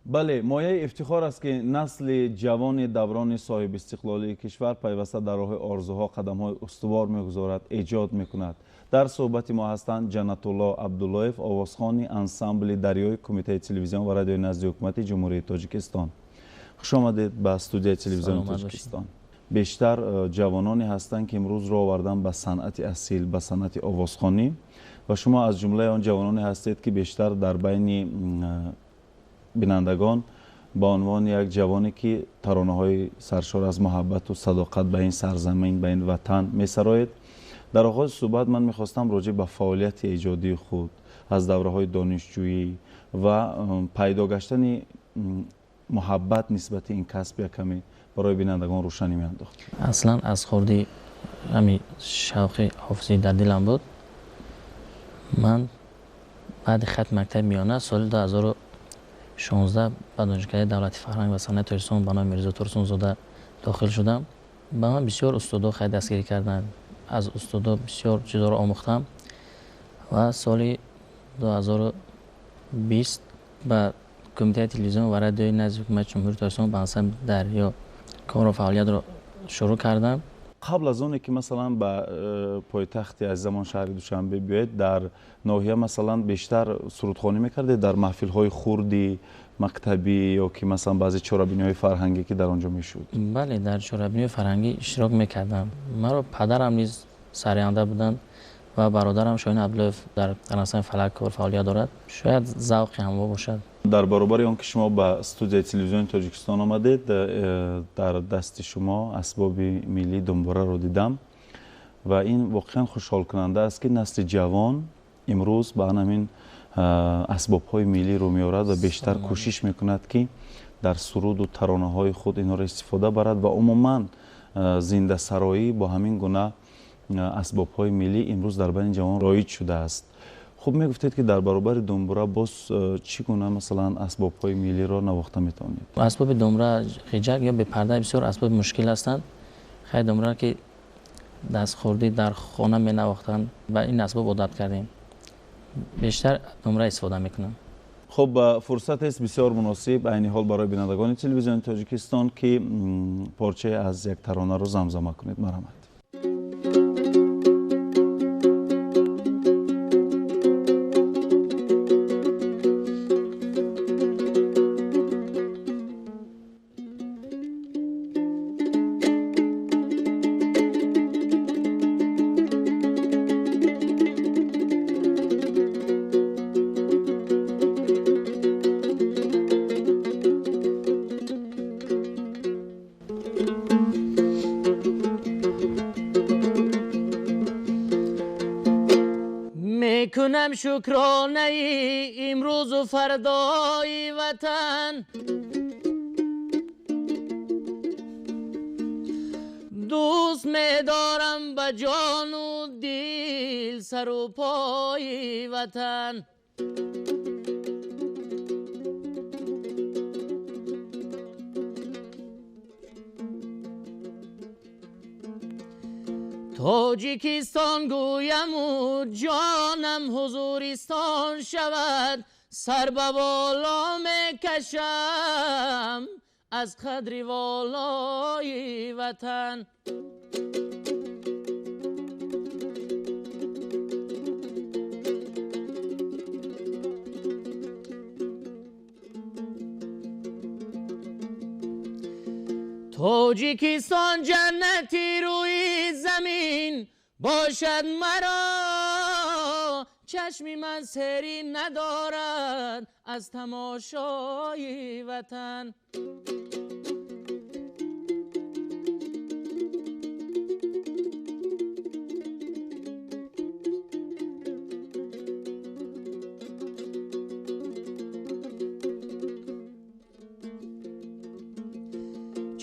Бале, мояи ифтихор аст, ки насли ҷавони даврони соҳибистиқлолии кишвар пайваста дар роҳи орзуҳо қадамҳои устувор мегузорад, эҷод мекунад. Дар суҳбати мо ҳастанд Ҷаннатулло Абдуллоев, овозхони ансамбли Дарёи Кумитаи телевизион ва радиои назди ҳукумати Ҷумҳурии Тоҷикистон. Хуш омадед ба студияи телевизиони Тоҷикистон. Бештар ҷавононе ҳастанд, ки имрӯз роҳ овардан ба санъати асил, ба санъати овозхонӣ, ва шумо аз ҷумлаи он ҷавононе ҳастед, ки бештар дар байни бинандагон ба унвони як ҷавоне, ки таронаҳои саршор аз муҳаббату садоқат ба ин сарзамин, ба ин ватан месароед. Дар оғози суҳбат ман мехостам роҷеъ ба фаъолияти эҷодии худ аз давраҳои донишҷӯӣ ва пайдо гаштани муҳаббат нисбати ин касб як каме барои бинандагон рӯшанӣ меандохт. Аслан аз хурдӣ ҳамин шавқи ҳофизӣ дар дилам буд. Ман баъди хатми мактаби миёна соли 2016 ба Донишгоҳи давлати фарҳанг ва санъати Тоҷикистон ба номи Мирзо Турсунзода дохил шудам. Ба ман бисёр устодо хеле дастгирӣ карданд. Аз устодо бисёр чизоро омӯхтам ва соли 2020 ба Кумитаи телевизион ва радиои назди ҳукумати Ҷумҳурии Тоҷикистон ба ансамбли Дарё кору фаъолиятро шурӯъ кардам. Қабл аз оне ки масалан ба пойтахти азизамон шаҳри Душанбе биёед, дар ноҳия масалан бештар сурудхонӣ мекардед дар маҳфилҳои хурди мактабӣ ё ки масалан баъзе чорабиниҳои фарҳангӣ, ки дар он ҷо мешуд? Бале, дар чорабиниҳои фарҳангӣ иштирок мекардам. Маро падарам низ сарянда буданд ва бародарам Шоҳин Абдуллоев дар ансамбли Фалак кор фаъолият дорад. Шояд завқи ҳамво бошад. Дар баробари он ки шумо ба студияи телевизиони Тоҷикистон омадед, дар дасти шумо асбоби миллии думбораро дидам ва ин воқеан хушҳолкунанда аст, ки насли ҷавон имрӯз ба ҳамин асбобҳои миллӣ рӯ меорад ва бештар кӯшиш мекунад, ки дар суруду таронаҳои худ инҳоро истифода барад ва умуман зиндасароӣ бо ҳамин гуна асбобҳои миллӣ имрӯз дар байни ҷавон роиҷ шудааст. Хуб, мегуфтед, ки дар баробари думбура боз чӣ гуна масалан асбобҳои миллиро навохта метавонед? Асбоби думбура, ғиҷак ё бепарда бисёр асбоби мушкил ҳастанд. Хеле думбура, ки дастхӯрдӣ дар хона менавохтанд, ба ин асбоб одат кардем. Бештар думбура истифода мекунам. Хуб, фурсатест бисёр муносиб айни ҳол барои бинандагони телевизиони Тоҷикистон, ки порчае аз як таронаро замзама кунед. Марҳамат. Мекунам шукронаи имрӯзу фардои ватан, дӯст медорам ба ҷону дил сару пои ватан. Тоҷикистон гӯяму ҷонам ҳузуристон шавад, сар ба боло мекашам аз қадри волои ватан. Тоҷикистон ҷаннати рӯи замин бошад, маро чашми ман серӣ надорад аз тамошои ватан.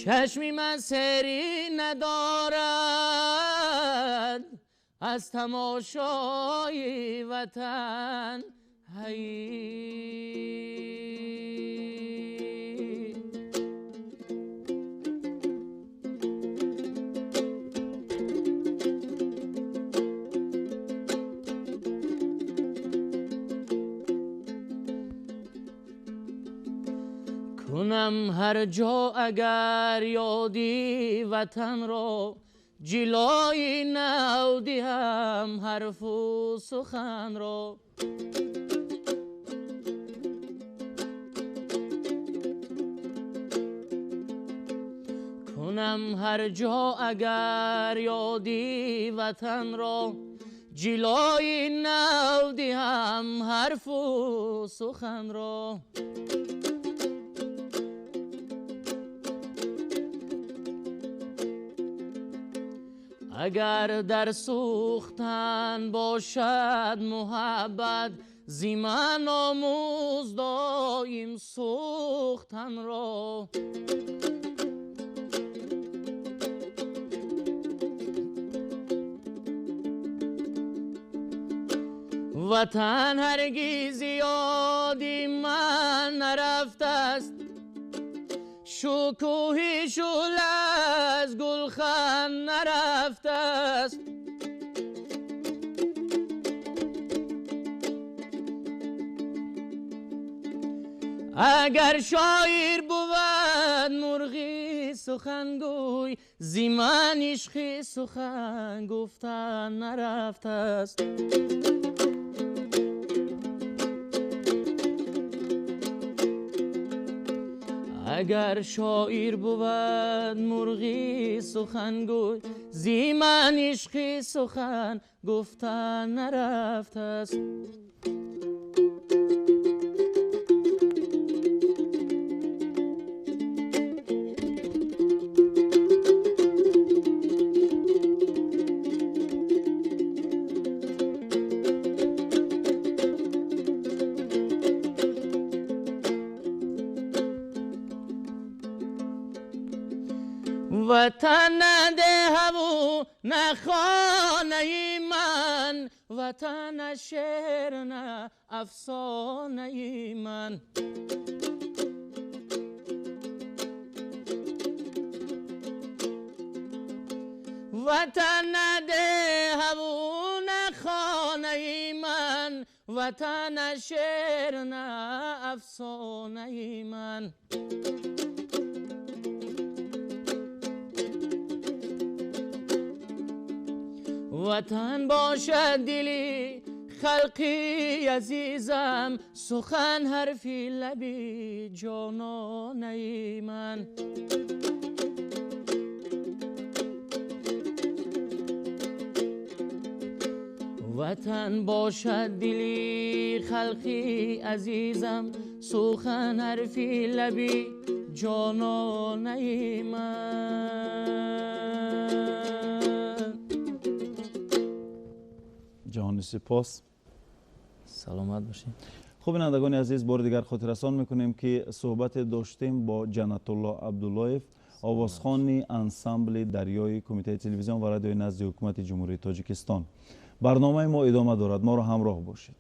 Чашми ман серӣ надорад аз тамошои ватан. Ҳай, Кунам ҳар ҷо агар ёди ватанро, ҷилои нав диҳам ҳарфу суханро. Кунам ҳар ҷо агар ёди ватанро, ҷилои нав диҳам ҳарфу суханро. Агар дар сӯхтан бошад муҳаббат, зи ман омӯз доим сӯхтанро. Ватан ҳаргиз ёди ман нарафтааст, шукӯҳи шӯъла аз гулхан нарафтааст. Агар шоир бувад мурғи сухангӯй, зи ман ишқи сухан гуфтан нарафтааст. Агар шоир бувад мурғи сухангӯй, зи ман ишқи сухан гуфтан нарафтааст. Ватан на деҳаву на хонаи ман, ватан на шеър на афсонаи ман. Ватан на деҳаву на хонаи ман, ватан на шеър на афсонаи ман. Ватан бошад дили халқи азизам, сухан ҳарфи лаби ҷононаи ман. Ватан бошад дили халқи азизам, сухан ҳарфи лаби ҷононаи ман. Ҷаҳони сипос. Саломат бошед. Хуб, бинандагони азиз, бори дигар хотиррасон мекунем, ки суҳбате доштем бо Ҷаннатулло Абдуллоев, овозхони ансамбли дарёи Кумитаи телевизион ва радиои назди Ҳукумати Ҷумҳурии Тоҷикистон. Барномаи мо идома дорад, моро ҳамроҳ бошед.